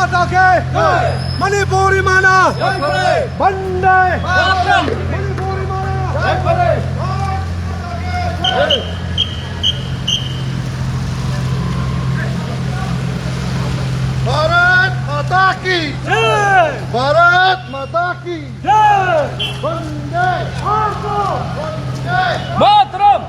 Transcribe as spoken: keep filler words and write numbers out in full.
माता के। मणिपुरी माना। वंदे। मणिपुरी माना। भारत माता की। भारत माता की। वंदे मातरम। वंदे मातरम।